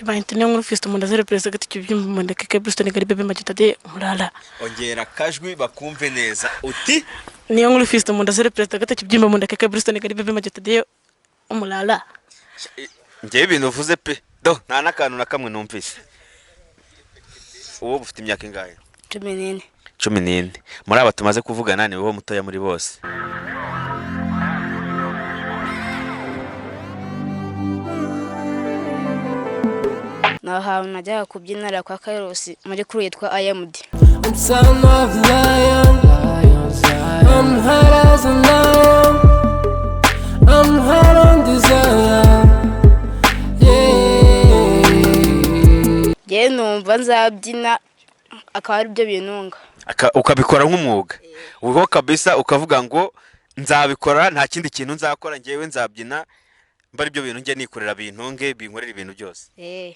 Bahita Niyo Nkuru Fiston, Mundazere Perezida Gati Kibyumba Mundeke Bristol Gari Bebe Magitade Umulala. Ongera akajwi bakumve neza, uti? Niyo Nkuru Fiston, Mundazere Perezida Gati Kibyumba Mundeke Bristol Gari Bebe Magitade Umulala. Ngewe ibintu uvuze pe do nta n'akantu na kamwe numvise. Uwo ufite imyaka ingahe? 14. 14. Muri aba tumaze kuvugana ni wowe mutoya muri bose. Ni ahantu najyaga kubyinira kwa Kairos muri kuru yitwa IMD. I'm son of lion, I'm hot as a lion, I'm hot on desire, yeah. Njyewe numva nzabyina akaba ari byo bintunga. Ukabikora nk'umwuga uriho kabisa, ukavuga ngo nzabikora, nta kindi kintu nzakora, ngewe nzabyina mba ari byo bintu njye nikorera bintunge, binkorera ibintu byose. Eh.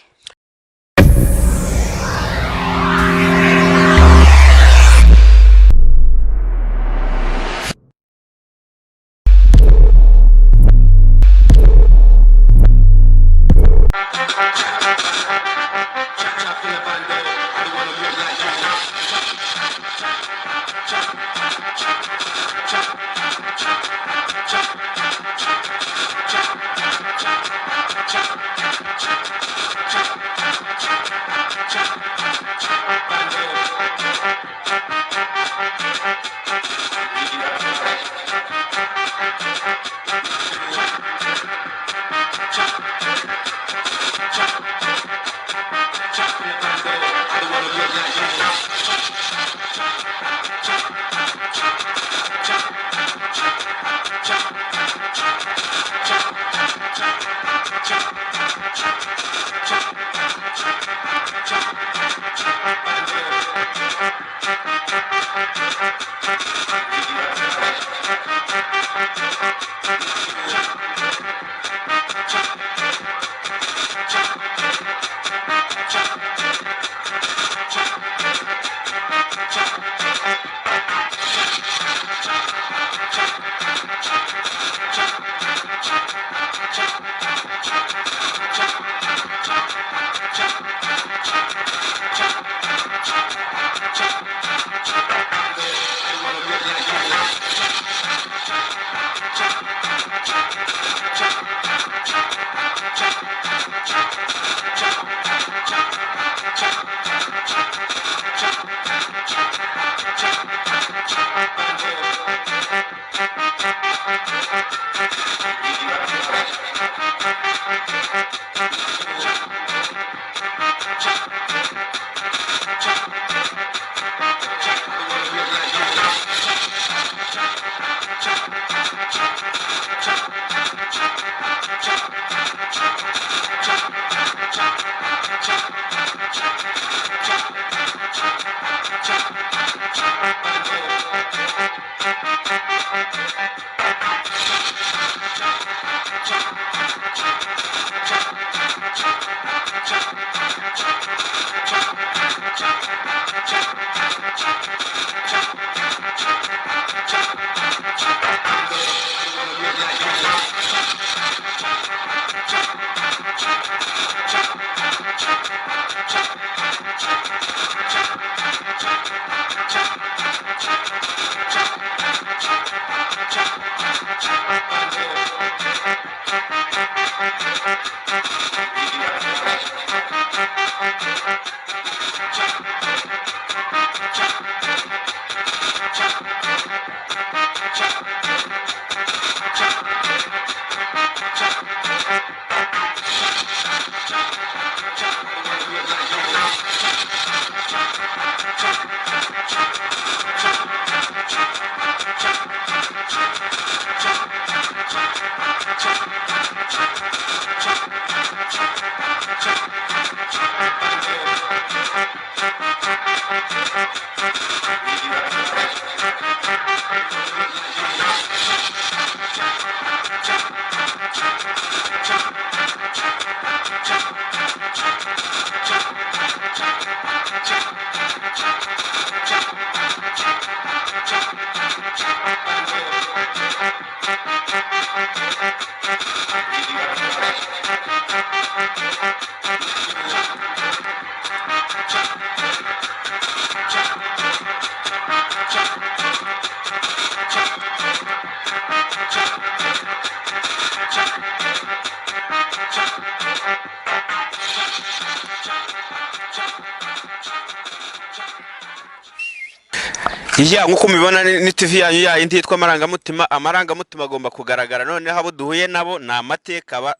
Ya, nk'uko mubibona ni TV yanyu ya yindi yitwa Amarangamutima. Amarangamutima agomba kugaragara. Noneho abo duhuye nabo ni amateka, ba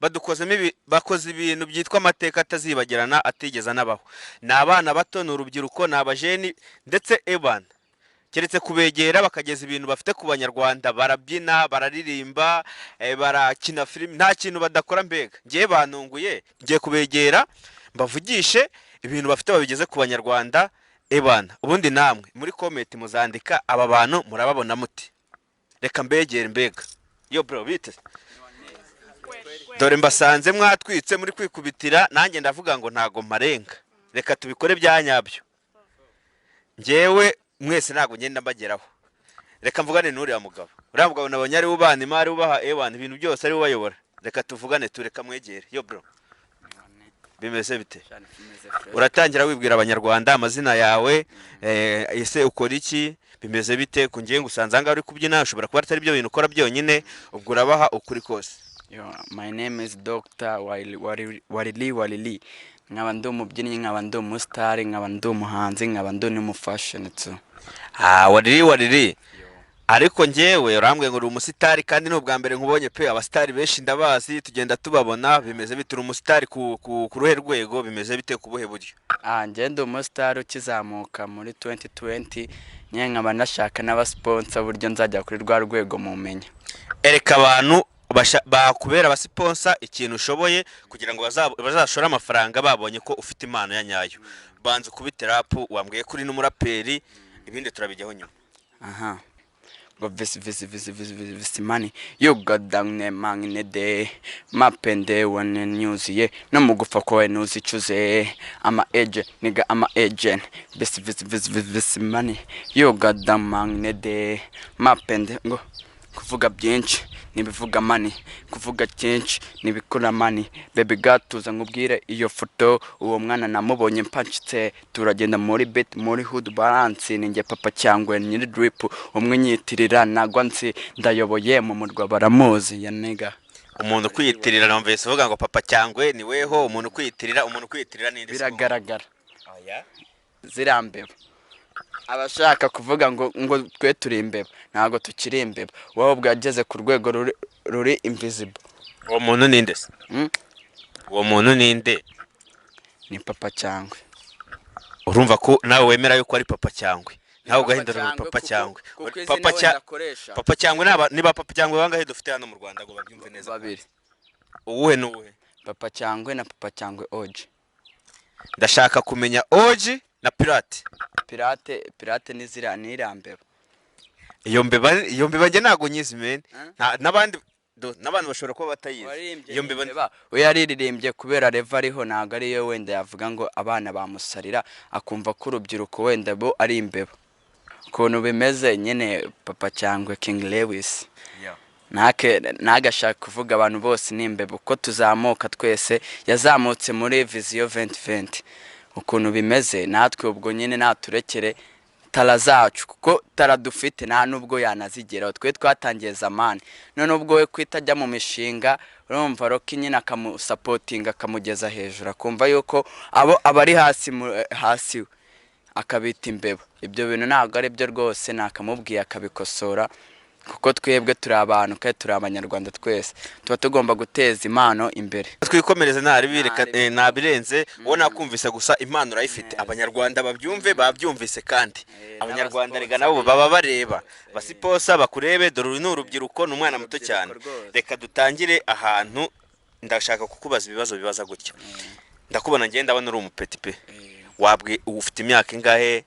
badukozemo ibi, bakoze ibintu byitwa amateka atazibagirana, atigeze anabaho. Ni abana bato, ni urubyiruko, ni abajeni, ndetse ebana keretse kubegera bakageza ibintu bafite ku Banyarwanda. Barabyina, bararirimba, barakina filimi, nta kintu badakora. Mbega ngiye bantunguye, ngiye kubegera mbavugishe ibintu bafite babigeze ku Banyarwanda. Ebana ubundi namwe muri comment muzandika, aba bantu murababona muti? Reka mbegere. Mbega yo bro, bite? Dore mbasanze mwatwitse, muri kwikubitira, nanjye ndavuga ngo ntago mparenga, reka tubikore bya nyabyo. Njyewe mwese ntabwo ngenda mbageraho, reka mvugane n'uriya mugabo. Uriya mugabo nabonye ari ubana imari, ubaha ewana ibintu byose, ari ubayobora. Reka tuvugane, tureka mwegere. Yo bro, bimeze bite? Uratangira wibwira Abanyarwanda amazina yawe, ese ukora iki, bimeze bite? Ku ngiye ngusanze ahangaha uri kubyina, ushobora kuba atari byo bintu ukora byonyine, ubwo urabaha ukuri kose. Yo, my name is Dr. Warili Warili Warili. Nkaba ndi umubyinnyi, nkaba ndi umusitari, nkaba ndi umuhanzi, nkaba ndi n'umufashion too. Ah, Wariri Wariri, ariko njyewe urambwiye ngo uri umusitari, kandi ni ubwa mbere nkubonye pe. Abasitari benshi ndabazi, tugenda tubabona. Bimeze bite? Uri umusitari ku ruhe rwego? Bimeze bite, ku buhe buryo? Ah, njye ndi umusitari ukizamuka muri 2020 nyine, nkaba nashaka n'abasponsor, buryo nzajya kuri rwa rwego mumenya. Ereka abantu bakubera abasponsor ikintu ushoboye, kugira ngo bazashore amafaranga babonye ko ufite impano ya nyayo. Banza ukubite rap, wambwiye ko uri n'umuraperi, ibindi turabijyaho nyuma. Aha. Ngo visi visi visi visi visi visi money you got down there man in the day mapende one news ye no mu gufa kwawe ntuzicuze ama agent nigga ama agent visi visi visi visi visi money you got down man in the day mapende. Ngo kuvuga byinshi nibivuga money, kuvuga cyinshi nibikora money. Baby, gatuza nkubwire, iyo foto uwo mwana namubonye mpancitse, turagenda muri bet muri hood balance. Ninjye Papa Cyangwe nyiri drip, umwe nyitirira nagwa nsi ndayoboye mu murwa baramuzi ya nigga. Umuntu ukwiyitirira, numvise uvuga ngo Papa Cyangwe ni weho. Umuntu ukwiyitirira ni nde se? Biragaragara. Oya. Ziriya mbeba, abashaka kuvuga ngo twe turi imbeba, ntabwo tukiri imbeba, wowe ubwo yageze ku rwego ruri invisible. Uwo muntu ni nde se? Mm? Uwo muntu ni nde? Ni Papa Cyangwe. Urumva ko nawe wemera yuko ari Papa Cyangwe, nawe ugahindura ngo Papa Cyangwe. Papa Cya Papa Cyangwe niba Papa Cyangwe bangahe dufite hano mu Rwanda, ngo babyumve neza? Babiri. Uwuhe n'uwuhe? Papa Cyangwe na Papa Cyangwe Oji. Ndashaka kumenya Oji na Pirate. Pirate, Pirate ni ziriya, ni iriya mbeba. Iyo mbeba njye ntabwo nyizi man. Eh? N'abandi n'abantu bashobora kuba batayizi iyo mbeba. Imbeba we yaririmbye kubera reva ariho, ntabwo ariyo wenda yavuga ngo abana bamusarira, akumva ko urubyiruko wenda bo ari imbeba. Ukuntu bimeze nyine, Papa Cyangwe King Lewis ntake ntagashaka kuvuga abantu bose ni imbeba. Uko tuzamuka twese, yazamutse muri Vision 2020, ukuntu bimeze natwe ubwo nyine naturekere talent zacu, kuko talent dufite nta nubwo yanazigeraho. Twe twatangiye zamani, none ubwo we kwita ajya mu mishinga, urumva Rocky nyine akamusupportinga, akamugeza hejuru, akumva yuko abo abari hasi hasi we akabita imbeba. Ibyo bintu ntabwo ari byo rwose, nakamubwiye akabikosora, kuko twebwe turi abantu kandi turi Abanyarwanda twese, tuba tugomba guteza impano imbere. Twikomereze, ntaribireka. Ntari. Nabirenze wowe, nakumvise gusa, impano urayifite. Abanyarwanda babyumve, babyumvise kandi. Abanyarwanda rega nabo baba bareba, basponsor bakurebe. Dore uru ni urubyiruko, ni umwana muto cyane. Rwose. Reka dutangire ahantu, ndashaka kukubaza ibibazo bibaza gutya. Ndakubona, ngenda ndabona uri umupeti pe. Wabwi ufite imyaka ingahe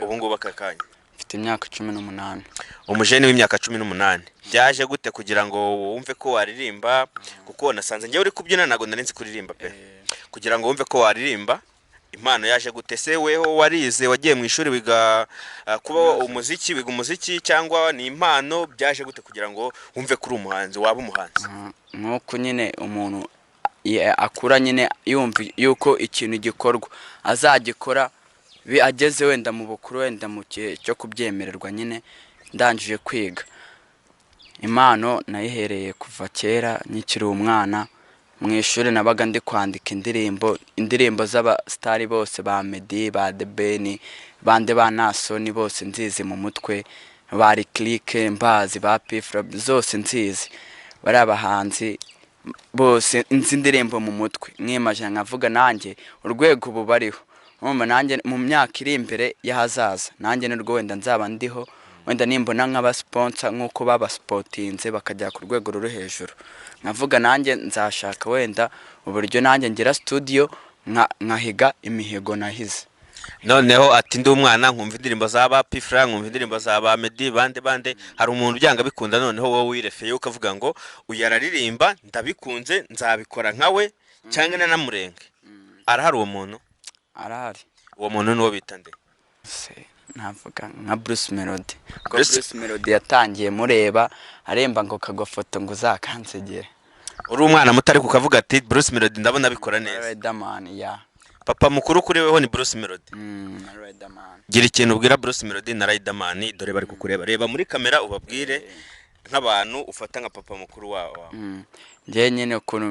ubu ngubu aka kanya? Mfite imyaka 18. Umujene w'imyaka 18, byaje gute kugira ngo wumve ko waririmba? Kuko nasanze njyewe uri kubyina, ntabwo nari nzi kuririmba pe. Kugira ngo wumve ko waririmba, impano yaje gute se? Weho warize, wagiye mu ishuri wiga kuba umuziki, wiga umuziki, cyangwa ni impano? Byaje gute kugira ngo wumve ko uri umuhanzi, waba umuhanzi? Nk'uko nyine umuntu akura nyine yumva yuko ikintu gikorwa azagikora ageze wenda mu bukuru, wenda mu gihe cyo kubyemererwa nyine ndangije kwiga. Impano nayihereye kuva kera nkikiri umwana. Mu ishuri nabaga ndi kwandika indirimbo z'abasitari bose, ba Meddy, ba The Ben, bande, ba Nasoni, bose nzizi mu mutwe, ba Lick mbazi, ba Pfla, zose nzizi. Bari abahanzi bose nzi indirimbo mu mutwe. Mwimaje nkavuga nanjye urwego ubu bariho, urumva nanjye mu myaka iri imbere y'ahazaza nanjye nirwo wenda nzaba ndiho, wenda nimbona nk'abasponsa nk'uko babaspotinze bakajya ku rwego ruri hejuru, nkavuga nanjye nzashaka wenda uburyo nanjye ngira studio nkahiga imihigo nahize. Noneho ati ndi umwana nkumva indirimbo za ba Pfla, nkumva indirimbo za ba Meddy, bande bande. Hari umuntu byanga bikunda noneho wowe wirefeye ukavuga ngo uyu araririmba ndabikunze, nzabikora nkawe cyangwa nanamurenge? Arahari uwo muntu? Arahari. Uwo muntu niwo bita nde? Se navuga nka Bruce Melody, kuko Bruce- Bruce Melody yatangiye mureba aremba ngo kagofoto ngo uzakansegere. Uri umwana muto ariko ukavuga ati Bruce Melody ndabona abikora neza. Riderman ya. Papa mukuru kuri weho ni Bruce Melody. Riderman. Gira ikintu ubwira Bruce Melody na Riderman, dore bari kukureba. Reba muri kamera ubabwire nk'abantu ufata nka papa mukuru wawe. Njyewe nyine ukuntu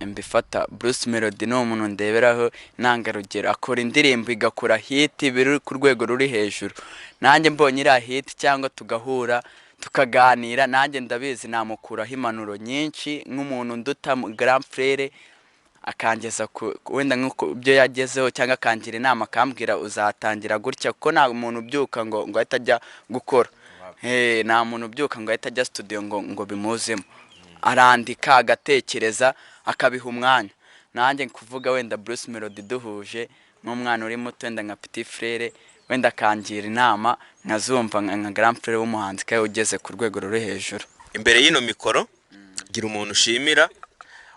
mbifata, Bruce Melody ni umuntu ndeberaho intangarugero, akora indirimbo igakora hit biri ku rwego ruri hejuru. Nanjye mbonye iriya hit cyangwa tugahura tukaganira, nanjye ndabizi namukuraho impanuro nyinshi nk'umuntu nduta grand frère, akangeza ku wenda nk'uko ibyo yagezeho, cyangwa akangira inama akambwira uzatangira gutya, kuko nta muntu ubyuka ngo ahite ajya gukora. Nta muntu ubyuka ngo ahite ajya studio ngo bimuzemo. Arandika, agatekereza, akabiha umwanya. Nanjye kuvuga wenda Bruce Melody duhuje nk'umwana uri muto, wenda nka petit frère, wenda akangira inama nkazumva nka grand frère w'umuhanzi kandi ugeze ku rwego ruri hejuru. Imbere y'ino mikoro, gira umuntu ushimira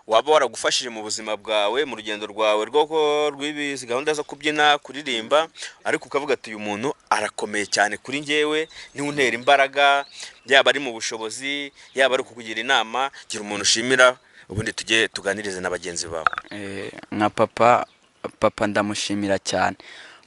waba waragufashije mu buzima bwawe, mu rugendo rwawe rwo rw'izi gahunda zo kubyina, kuririmba, ariko ukavuga ati uyu muntu arakomeye cyane kuri njyewe, niwe untera imbaraga, yaba ari mu bushobozi, yaba ari ukukugira inama. Gira umuntu ushimira, ubundi tujye tuganirize na bagenzi bawe. Nka papa ndamushimira cyane,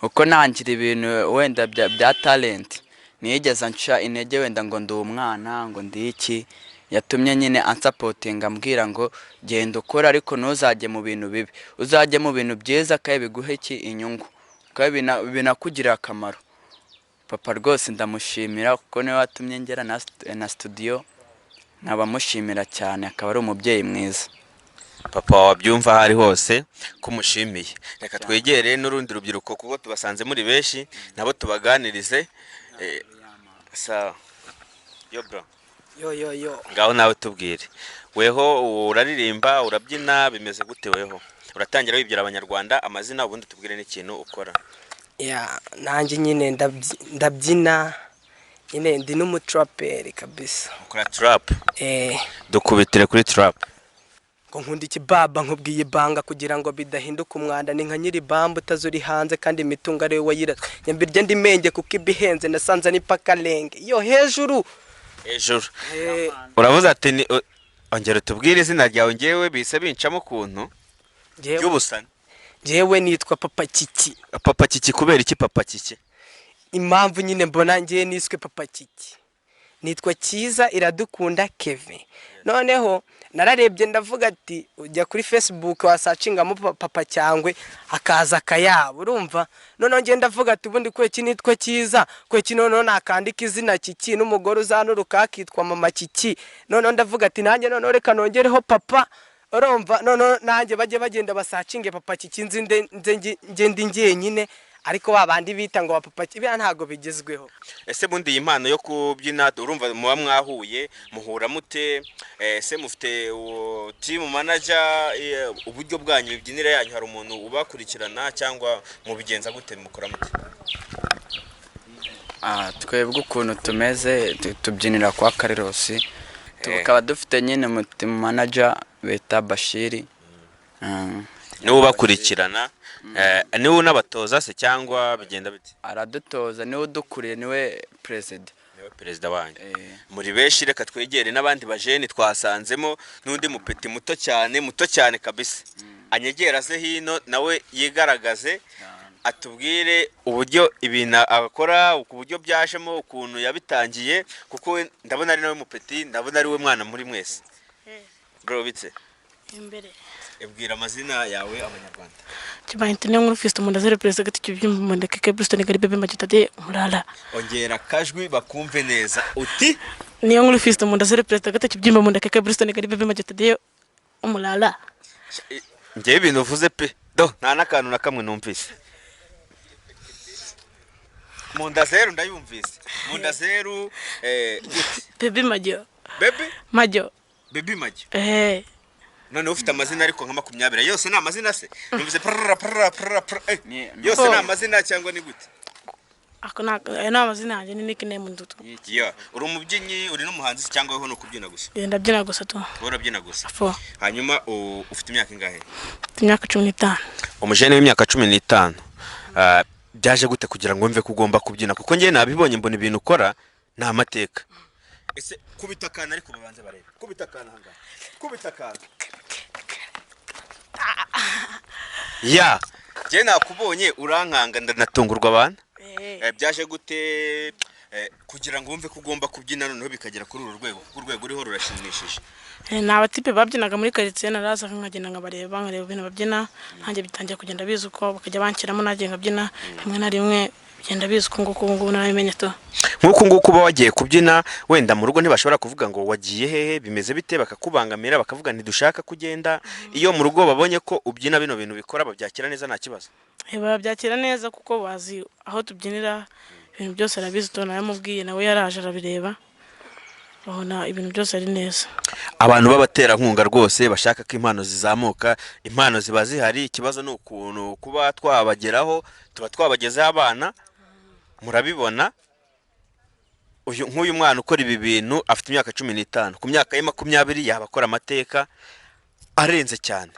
kuko nangira ibintu wenda bya talent ntiyigeze anca intege, wenda ngo ndi umwana, ngo ndi iki. Yatumye nyine ansapotinga, ambwira ngo genda ukora ariko ntuzajye mu bintu bibi, uzajye mu bintu byiza kandi biguhe iki inyungu, kandi binakugirira akamaro. Papa rwose ndamushimira kuko niwe watumye ngera na studio, nkaba mushimira cyane, akaba ari umubyeyi mwiza. Papa wabyumva aho ari hose ko umushimiye. Reka twegere n'urundi rubyiruko kuko tubasanze muri benshi, nabo tubaganirize. Sawa yo bro. Yo yo yo. Ngaho nawe tubwire, weho uraririmba, urabyina, bimeze gute? Weho uratangira wibwira abanyarwanda amazina, ubundi tubwire n'ikintu ukora. Ya, nanjye nyine ndabyina nyine, ndi n'umutraperi kabisa. Ukora trap? Eh. Dukubitire kuri trap. Ngo nkunda ikibaba, nkubwiye ibanga kugira ngo bidahinduka umwanda, ni nka nyiri bambu utazi uri hanze kandi imitungo ari we wayiratwe, nyambirya ndi menge kuko ibihenze nasanze ni pakalenge yo hejuru. Hejuru. Eh. Uravuze ati ni ongera utubwire izina ryawe, ngewe bise bincamo ukuntu ry'ubusani. Njyewe nitwa Papa Kiki. Papa Kiki, kubera iki Papa Kiki? Impamvu nyine mbona ngewe niswe Papa Kiki, nitwa Cyiza Iradukunda Kevin. Noneho nararebye ndavuga ati ujya kuri Facebook wasacingamo Papa Cyangwe akaza akayabo, urumva? Noneho ngewe ndavuga ati ubundi kweki nitwa Cyiza, kweki noneho nakandika izina Kiki, n'umugore uzanuruka akitwa Mama Kiki. Noneho ndavuga ati nanjye noneho reka nongereho papa, urumva? Noneho nanjye bajye bagenda basacinge Papa Kiki, nzi nze nge ndi njyenyine, ariko ba bandi bita ngo ba Papa Kiki biriya ntabwo bigezweho. Ese bundi iyi mpano yo kubyina, urumva muba mwahuye, muhura mute? Ese mufite team manager? Uburyo bwanyu, imibyinire yanyu, hari umuntu ubakurikirana cyangwa mubigenza gute, mukora mute? Twebwe ukuntu tumeze, tubyinira kwa Karirosi, tukaba dufite nyine team manager bita Bashiri. Niwe ubakurikirana, niwe unabatoza se cyangwa bigenda bite? Aradutoza, niwe udukuriye, niwe perezida. Niwe perezida wanyu. Muri benshi, reka twegere n'abandi bajeni twasanzemo, n'undi mupeti muto cyane, muto cyane kabisa, anyegera aze hino nawe yigaragaze, atubwire uburyo ibintu akora, uburyo byajemo, ukuntu yabitangiye, kuko we ndabona ari nawe mupeti, ndabona ari we mwana muri mwese. Bro, bitse? Imbere. Bwira amazina yawe abanyarwanda. Kibayinte niyo nkuru Fiston Mundazere, perezida gati kibyimba mu nda keke Bristol Gari Bebe Magitade umulala. Ongera akajwi bakumve neza, uti? Niyo nkuru Fiston Mundazere, perezida gati kibyimba mu nda keke Bristol Gari Bebe Magitade umulala. Ngewe ibintu uvuze pe do nta n'akantu na kamwe numvise. Mu nda zeru ndayumvise, mu nda zeru gute? Bebe Majyo. Bebe? Majyo. Bebe Majyo? Eh. Noneho ufite amazina ariko nka 20 yose ni amazina se? Numvise prrra prrra prrra prrra, yose ni amazina cyangwa ni gute? Ako na ayo ni amazina yanjye, ni nickname ndutu. Yeah. Uri umubyinnyi, uri n'umuhanzi cyangwa weho ni ukubyina gusa? Genda byina gusa tu. Wowe urabyina gusa? Fo. Hanyuma ufite imyaka ingahe? Mfite imyaka 15. Umujene w'imyaka 15, byaje gute kugira ngo mve ko ugomba kubyina? Kuko njye nabibonye, mbona ibintu ukora ni amateka. Ese kubita akana, ariko babanze barebe kubita akana ahangaha, kubita akana ya njye nakubonye urankanga ndanatungurwa abana. Byaje gute kugira ngo wumve ko ugomba kubyina noneho bikagera kuri uru rwego, kuko urwego uriho rurashimishije? Ni abatipe babyinaga muri karitsiye, naraza nkagenda nkabareba, nkareba ibintu babyina, nanjye bitangiye kugenda biza uko bakajya banshyiramo, nanjye nkabyina rimwe na rimwe bigenda biza uko nguko, ubu ngubu narabimenye tu. Nk'uku nguku uba wagiye kubyina, wenda mu rugo ntibashobora kuvuga ngo wagiye hehe, bimeze bite, bakakubangamira bakavuga ntidushaka kugenda? Iyo mu rugo babonye ko ubyina bino bintu bikora, babyakira neza nta kibazo? Babyakira neza kuko bazi aho tubyinira, ibintu byose arabizi tu, naramubwiye nawe yaraje arabireba, babona ibintu byose ari neza. Abantu b'abaterankunga rwose bashaka ko impano zizamuka, impano ziba zihari, ikibazo ni ukuntu kuba twabageraho, tuba twabagezeho abana murabibona. Uyu nk'uyu mwana ukora ibi bintu afite imyaka 15, ku myaka ye 20 yaba akora amateka arenze cyane.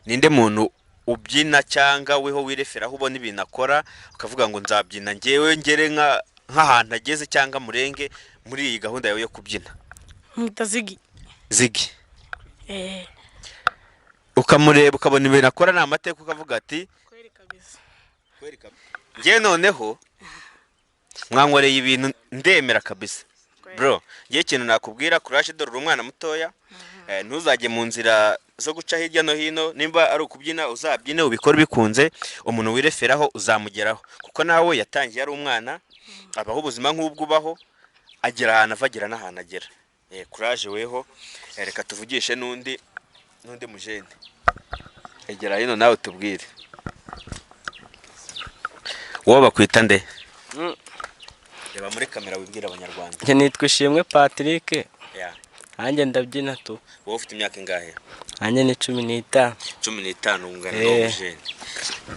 Ninde muntu ubyina cyangwa weho wireferaho ubona ibintu akora ukavuga ngo nzabyina ngewe ngere nk'ahantu ageze cyangwa murenge muri iyi gahunda yawe yo kubyina? Mwita Ziggy. Ziggy. Ukamureba ukabona ibintu akora ni amateka ukavuga ati Kweli kabisa. Ngewe noneho mwankoreye ibintu ndemera kabisa. Bro, ngewe ikintu nakubwira, courage, dore uri umwana mutoya, ntuzajye mu nzira zo guca hirya no hino, nimba ari ukubyina uzabyine ubikore ubikunze, umuntu wireferaho uzamugeraho, kuko nawe yatangiye ari umwana, abaho ubuzima nk'ubwo ubaho, agera ahantu ava agera n'ahantu agera. Courage weho. Reka tuvugishe n'undi mujene. Egera hino nawe tubwire. Wowe bakwita nde? Reba muri kamera wibwira abanyarwanda. Njye nitwa Ishimwe Patrick. Yeah. Nanjye ndabyina tu. Wowe ufite imyaka ingahe? Nanjye ni 15. 15 ungana n'uwo mujene.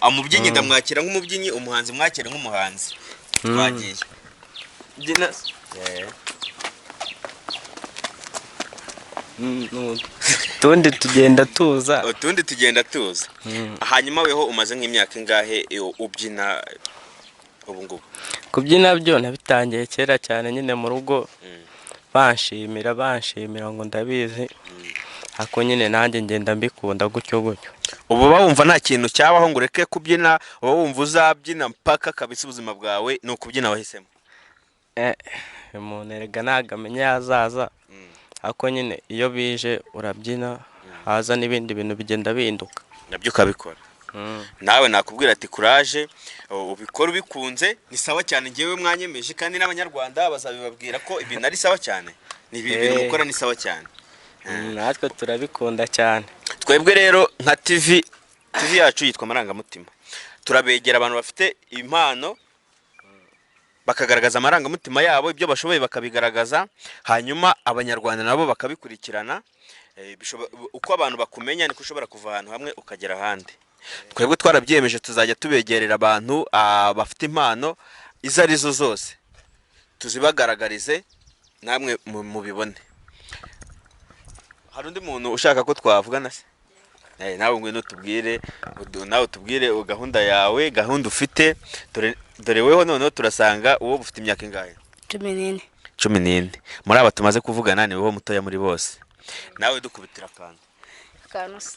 Umubyinnyi ndamwakira nk'umubyinnyi, umuhanzi mwakira nk'umuhanzi. Twagiye. Byina. Utundi tugenda tuza. Utundi tugenda tuza. Hanyuma weho umaze nk'imyaka ingahe ubyina ubu ngubu? Kubyina byo nabitangiye kera cyane nyine mu rugo, banshimira ngo ndabizi, ariko nyine nanjye ngenda mbikunda gutyo gutyo. Ubu uba wumva nta kintu cyabaho ngo ureke kubyina, uba wumva uzabyina mpaka kabisa ubuzima bwawe ni ukubyina wahisemo? Umuntu erega ntabwo amenya yazaza, ariko nyine iyo bije urabyina, haza n'ibindi bintu bigenda bihinduka nabyo ukabikora. Nawe nakubwira ati courage, ubikora ubikunze ni sawa cyane, ngewe mwanyemeje kandi n'abanyarwanda bazabibabwira ko ibintu ari sawa cyane, ni ibintu mukora ni sawa cyane. Natwe turabikunda cyane. Twebwe rero nka TV yacu yitwa Amarangamutima, turabegera abantu bafite impano bakagaragaza amarangamutima yabo, ibyo bashoboye bakabigaragaza, hanyuma abanyarwanda nabo bakabikurikirana. Uko abantu bakumenya niko ushobora kuva ahantu hamwe ukagera ahandi. Twebwe twarabyiyemeje tuzajya tubegerera abantu bafite impano izo arizo zose, tuzibagaragarize namwe mubibone. Hari undi muntu ushaka ko twavugana se? Nawe ngwino tubwire, nawe tubwire gahunda yawe, gahunda ufite. Dore weho noneho turasanga uwo ufite imyaka ingahe? 14. 14. Muri aba tumaze kuvugana ni wowe mutoya muri bose. Nawe dukubitira akantu. Akantu se.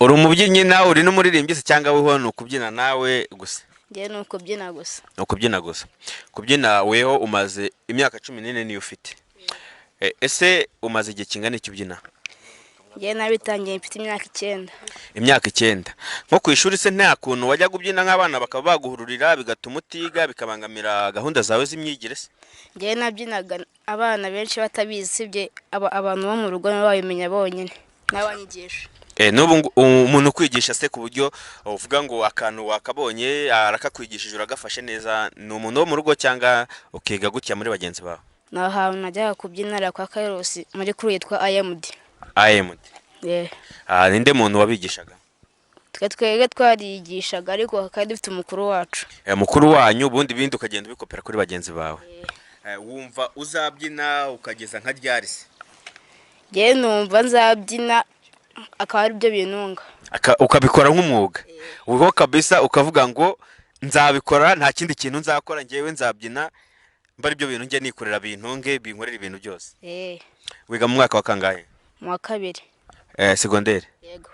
Uri umubyinnyi nawe uri n'umuririmbyi se cyangwa weho ni ukubyina nawe gusa? Njyewe ni ukubyina gusa. Ni ukubyina gusa. Kubyina weho umaze imyaka 14 niyo ufite. Ese umaze igihe kingana iki ubyina? Njyewe nabitangiye mfite imyaka 9. Imyaka 9. Nko ku ishuri se nta kuntu wajyaga ubyina nk'abana bakaba baguhururira bigatuma utiga, bikabangamira gahunda zawe z'imyigire se? Njyewe nabyinaga abana benshi batabizi, usibye abantu bo mu rugo nibo babimenya bonyine n'abanyigisha. N'ubu umuntu ukwigisha se ku buryo uvuga ngo akantu wakabonye arakakwigishije uragafashe neza, ni umuntu wo mu rugo cyangwa ukiga gutya muri bagenzi bawe? Ni ahantu najyaga kubyinira kwa Kairos muri kuru yitwa IMD. IMD. Yeah. Ninde muntu wabigishaga? Twe twebwe twarigishaga, ariko kandi dufite umukuru wacu. Mukuru wanyu, ubundi ibindi ukagenda ubikopera kuri bagenzi bawe. Wumva uzabyina ukageza nka ryari se? Njyewe numva nzabyina akaba ari byo bintunga. Ukabikora nk'umwuga. Uho kabisa ukavuga ngo nzabikora, nta kindi kintu nzakora, njyewe nzabyina mba ari byo bintu njye nikorera bintunge, binkorera ibintu byose. Wiga mu mwaka wa kangahe? Mu wa 2. Segonderi. Yego.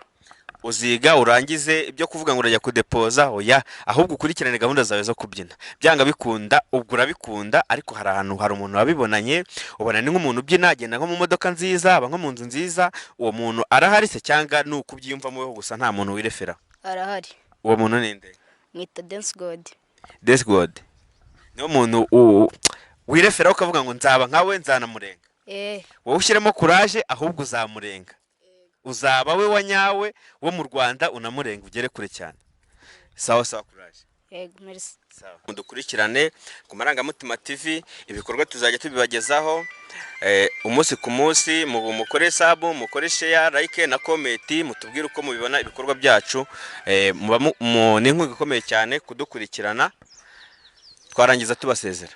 Uziga urangize ibyo kuvuga ngo urajya kudepoza, oya, ahubwo ukurikirane gahunda zawe zo kubyina. Byanga bikunda ubwo urabikunda, ariko hari ahantu hari umuntu wabibonanye, ubona ni nk'umuntu ubyina agenda nko mu modoka nziza, aba nko mu nzu nziza, uwo muntu arahari se cyangwa ni ukubyiyumvamo weho gusa nta muntu wirefera? Arahari. Uwo muntu ni nde? Mwita Dance God. Dance God. Niwo muntu wirefera ukavuga ngo nzaba nkawe, nzanamurenga. Wowe ushyiremo courage, ahubwo uzamurenga. Uzaba we wa nyawe wo mu Rwanda, unamurenga ugere kure cyane. Sawa sawa, courage. Yego, merci. Sawa. Mudukurikirane ku Marangamutima TV, ibikorwa tuzajya tubibagezaho umunsi ku munsi. Mukore sub, mukore share, like na comment, mutubwire uko mubibona ibikorwa byacu. Ni inkunga ikomeye cyane kudukurikirana. Twarangiza tubasezera.